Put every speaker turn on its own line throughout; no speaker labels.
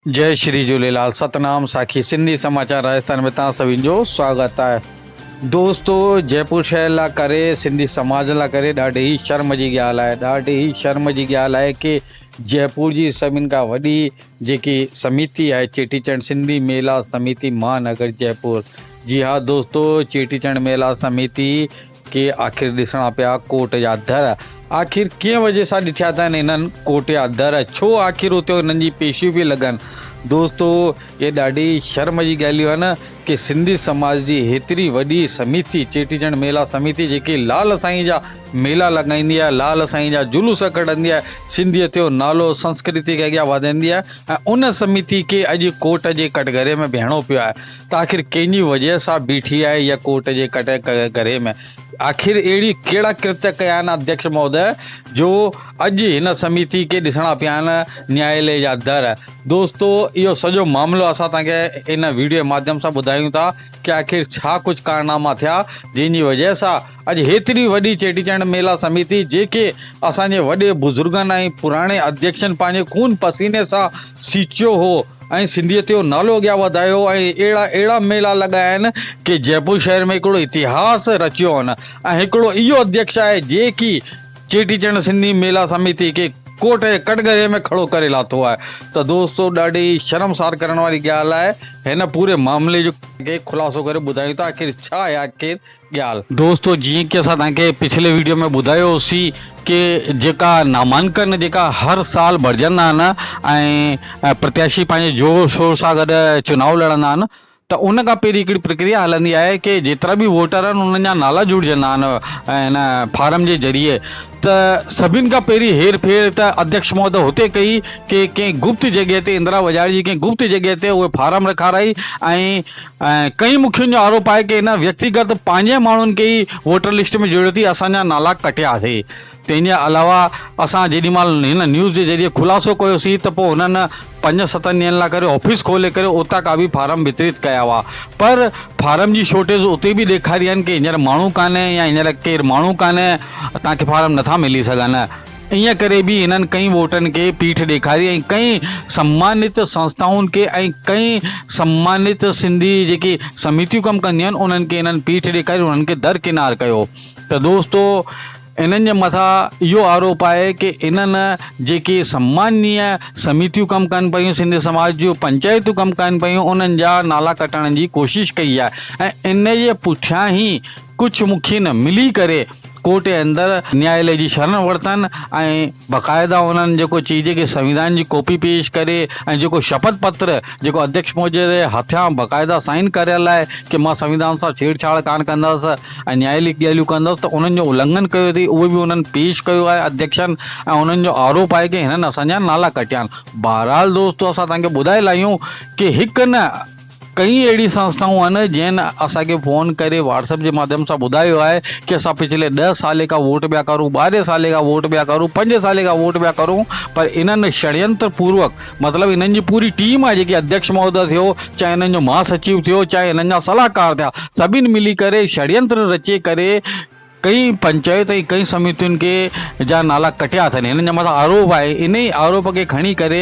جئي شري جهوليلال ستنام ساکي سنڌي سماچار راجستان ۾ توهان سڀني جو سواگت آهي دوستو جئپور شهر لا ڪري سنڌي سماج لا ڪري ڏاڍي ئي شرم جي ڳالهه آهي ڏاڍي ئي شرم جي ڳالهه آهي ڪي جئپور جي سڀني کان وڏي جيڪي سميتي آهي چيٽي چنڊ سنڌي ميلا سميتي مهانگر جئپور جي ها دوستو چيٽي چنڊ ميلا سميتي ڪي آخر ڏسڻا پيا ڪوٽ جا در. آخر ڪنهن وجهه سان ڏٺيا اٿن هنن ڪوٽ جا در؟ ڇو آخر اتي هنن جي پيشيون پيون لڳن؟ دوستو اهي ڏاڍي شرم جي ڳالهيون آهن ڪي سنڌي سماج جي هيتري وڏي سميتي چيٽي چنڊ ميلا سميتي جيڪي لال سائين جا ميلا لڳائيندي آهي لال سائين جا جلوس ڪڍندي آهي سنڌيت جو نالو سنسڪرتي کي اڳيان وڌائيندي آهي ۽ ان سميتي کي اڄ ڪوٽ جي ڪٽگهري ۾ بيهڻو پيو آهي ته آخر ڪنهن جي وجهه سان بيٺي آهي اها ڪوٽ جي ڪٽ گهري ۾؟ آخر اهڙي ڪهڙا ڪرتيه ڪيا آهن اڌيڪش مهوديه جو اڄ هن سميتي کي ڏسڻا پيا آهن نيايالي جا در. دوستو اهو سڄو معاملو اسان توهان کي ان ويڊيو جي ماڌيم سان ٻڌايون ٿا ڪي آخر ڇا ڪجهه ڪارناما ٿيا جنهن جي وجهه سان اڄ هيتري وڏي چيٽي چنڊ ميلا سميتي جيڪي اسان جي وڏي بزرگن ۽ پراڻي اڌيڪشن پنهنجي خون پسيني سان سيچيو هو ۽ سنڌيت جو نالو اڳيان وڌايو ۽ اهڙا اهڙا ميلا لڳايا آهن ڪي جئپور شهر ۾ هڪڙو اتهاس رچيو آهن ۽ هڪڙو اهو اڌيڪش آهي جيڪي چيٽي چنڊ سنڌي ميلا سميتي کي ڪوٽ جي ڪٽگهري ۾ کڙو ڪري لاٿو آهي ته دوستو ڏاڍي شرمسار ڪرڻ واري ڳالهه آهي هن پوري معاملي جو کي خلاصو ڪري ٻڌايون ٿا آخر ڇا آهي آخر ڳالهه. دوستو جيئن ڪي اسان توهان کي پڇلي ويڊيو ۾ ٻڌايو هوسي ڪي جيڪا نامانڪن جيڪا هر سال ڀرجندا آهن ۽ پرتياشي پنهنجي زور شور سان گڏ چناء لڙندا آهن ته ان کان پهرين هڪڙي پرڪريا هلندي آهي ڪي جيترا به ووٽر آهن انهن جا نالا جڙجندا آهن هن فارم جي ذريعي ته سڀن کان پهرين هير ڦير ته اڌيڪش مهوديه هتي ڪئي ڪي ڪنهن گپت جڳهه تي اندرا وجاڙي جي ڪنهن گپت جڳهه تي اهي فارم رکارائي ۽ ۽ ڪئين مکين جو آروپ آهي ڪي هن ويڪتيگت پنهنجي ماڻهن کي ئي ووٽر لسٽ ۾ جوڙيو ٿي اسان جا نالا ڪٽيا اٿئي تنهن جي علاوه اسان جيڏي مهل هن نيوز جي ذريعي خلاصو ڪيوسين ته پوء هنن پنج ستن ڏينهن لاء ڪري آفيس کولي ڪري اتان کان به فارم وترت ڪيا هئا پر فارم جي شارٽيج اتي به ڏيکاري آهن ڪي هينئر ماڻهو ڪانهي يا هينئر ڪير ماڻهو ڪانهي توهان کي فارم نٿا ملي سگهن ائين ڪري به هنن ڪئين ووٽن کي پيٺ ڏيکاري ۽ ڪئين سمانت سنسٿائن کي ۽ ڪئين سمانت سنڌي جيڪي سميتيون ڪم ڪنديون آهن انهن کي هنن پيٺ ڏيکاري انهن کي درڪنار ڪيو ته دوستو انهن جي مٿان اهو آروپ آهي ڪي انهن جيڪي سمانيه سميتيون ڪم ڪن پيون سنڌي سماج جون پنچائتون ڪم ڪن پيون انهن جا نالا ڪٽڻ جي ڪوشش ڪئي آهي ۽ ان جي پٺيان ئي ڪجهه مکين ملي ڪري ڪورٽ جي اندر نيايالي جي شرڻ ورتن ۽ باقاعده انهن جيڪو چئجي ڪي سنويڌان جي ڪاپي پيش ڪري ۽ جيڪو شپٿ پتر جيڪو اڌيڪش مهوجي جي هٿيان باقاعده سائن ڪريل آهي ڪي مان سنويڌان سان ڇيڙ ڇاڙ ڪانه ڪندس ۽ نيايالڪ ڳالهيون ڪندس ته انهن جو النگهن ڪيو اٿئي اهو به انهن پيش ڪيو آهي اڌيڪشن ۽ انهن جو آروپ آهي ڪي هنن اسان جا نالا ڪٽيا آهن بهرحال دوستو اسان توهان کي ٻڌائي لاهيون ڪي هڪ نه ڪئين اهڙي سنسٿائون آهن جنهن اسان کي فون ڪري واٽس ايپ جي ماڌيم سان ٻڌايو آهي ڪي اسان پڇلي ڏهه سالي کان ووٽ پيا ڪرون ٻارهين سالي کان ووٽ پيا ڪرون پنج سالي کان ووٽ پيا ڪرون پر انهن شڙينتر پوروڪ مطلب انهن جي پوري ٽيم آهي جيڪي اڌيڪش مهوديه ٿيو چاهي انهن جو مها سچيو ٿيو چاهي انهن جا صلاحڪار ٿيا سڀني ملي ڪري شڙينتر رچي ڪري ڪئين پنچائت ۽ ڪئين سميتين کي جا نالا ڪٽيا اٿن هنن جي مٿان آروپ آهي انهي آروپ کي کڻي ڪري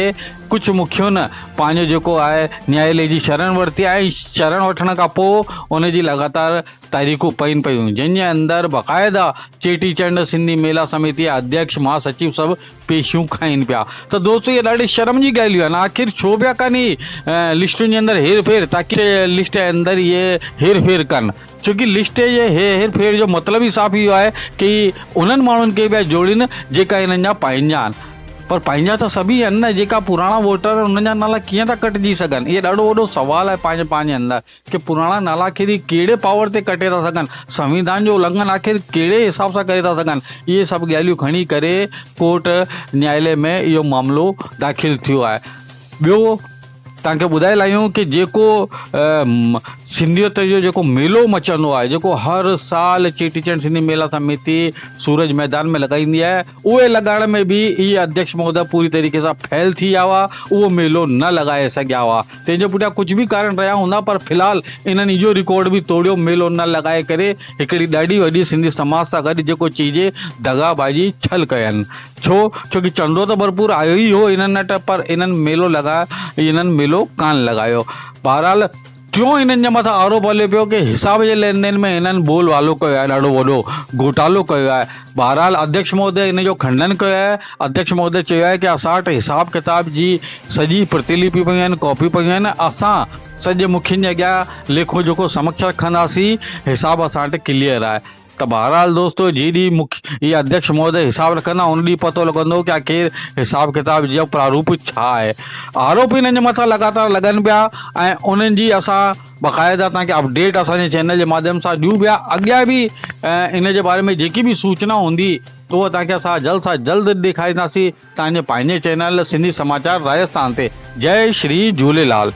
ڪجهه مکين پنهنجو جيڪو آهي نيايالي جي شرڻ ورتي آهي ۽ شرڻ وٺڻ کان پوء ان جي لڳاتار تحريڪون پين پيون جنهن جي اندر باقاعده چيٽي چنڊ سنڌي ميلا سميتي جا اڌيڪش مها سچيو سڀ پيشيون کائين پيا ته دوستو اهي ڏاڍي شرم جي ڳالهيون آهن آخر ڇو پيا ڪن هي لسٽن جي اندر هير ڦير تاڪي لسٽ جي اندر اهي هير ڦير ڪن ڇو ڪي لسٽ جي هير ڦير جو مطلب ئي صاف اهو آهي ڪي انهن ماڻهن کي پيا جوڙين جيڪا انهن جا پنهنجا آهن پر پنهنجا ته سڀئي آهن نه جيڪا پراڻا ووٽر آهن انهن جا نالا ڪيئن ٿا ڪٽجي سگهن اهو ڏاڍو وڏو سوال آهي پنهنجي پنهنجي اندر ڪي پراڻا نالا آخر هي ڪهڙي پاور تي ڪٽي ٿا سگهن سنويڌان جو النگهن آخر ڪهڙي حساب سان ڪري ٿا سگهن اهي سڀ ڳالهيون کڻي ڪري ڪورٽ نيايالي ۾ اهو معاملو داخل ٿيو آهي ٻيو توهان کي ٻڌائي لاهيون ڪي جيڪو سنڌيت جو جيڪو ميلو مچندو آهي جيڪو هر سال چيٽي چنڊ سنڌي ميلا سميتي سورج ميدان ۾ لڳائيندي آهي اهي لڳائڻ ۾ به اهي اڌيڪش مهوديه پوري طريقي سان فيل ٿي ويا هئا اهو ميلو نه لڳائي سگهيا هئا تنهن جي پٺيان ڪجهه به ڪارڻ رهيا هوندا پر في الحال انهن اهو رڪارڊ به توڙيو ميلو نه لڳائي ڪري هڪڙي ڏاڍي وڏي سنڌي سماج سان گڏ جيڪو چئجي دغا بازي ڇل ڪين ڇو؟ ڇو ڪي چندو ته ڀرپور آيو ئي هو انهن وٽ پر انهن ميلو لڳا انهن ميلو ڪانه لڳايو. بهرحال ٽيون انهن جي مٿان آروپ هلي پيو ڪي حساب جي لين دين ۾ انهن بول والو ڪيو آهي ڏاڍو وڏو گهوٽالو ڪيو آهي. بهرحال اڌيڪش مهودي ان جو کنڊن ڪيو آهي. اڌيڪش مهودي چيو آهي ڪي اسان وٽ حساب ڪتاب جي سڄي پرتلپي پيون آهن ڪاپيون پيون آهن اسان سڄي مکين جي اڳيان ليکو جوکو سمڪش رکنداسين حساب اسان وٽ ڪليئر آهي. ته بهرحال دوستو جنهن ڏينهن مک يا اڌيڪش مهودي حساب رکندا ان ڏينهن پتو لڳندو ڪي آخر حساب ڪتاب جو پراروپ ڇا آهي. آروپ انهن جي مٿان لڳاتار لڳن پيا ۽ انهن جي اسان باقاعده توهان کي اپڊيٽ اسان جي چينل جي ماڌيم سان ڏيون پيا اڳيان به ان جي باري ۾ جيڪي به سوچنا هوندي ته اها توهان کي اسان جلد سان جلد ڏيکارينداسين توهان جي پنهنجي چينل سنڌي سماچار راجستان تي جئي شري جهوليلال.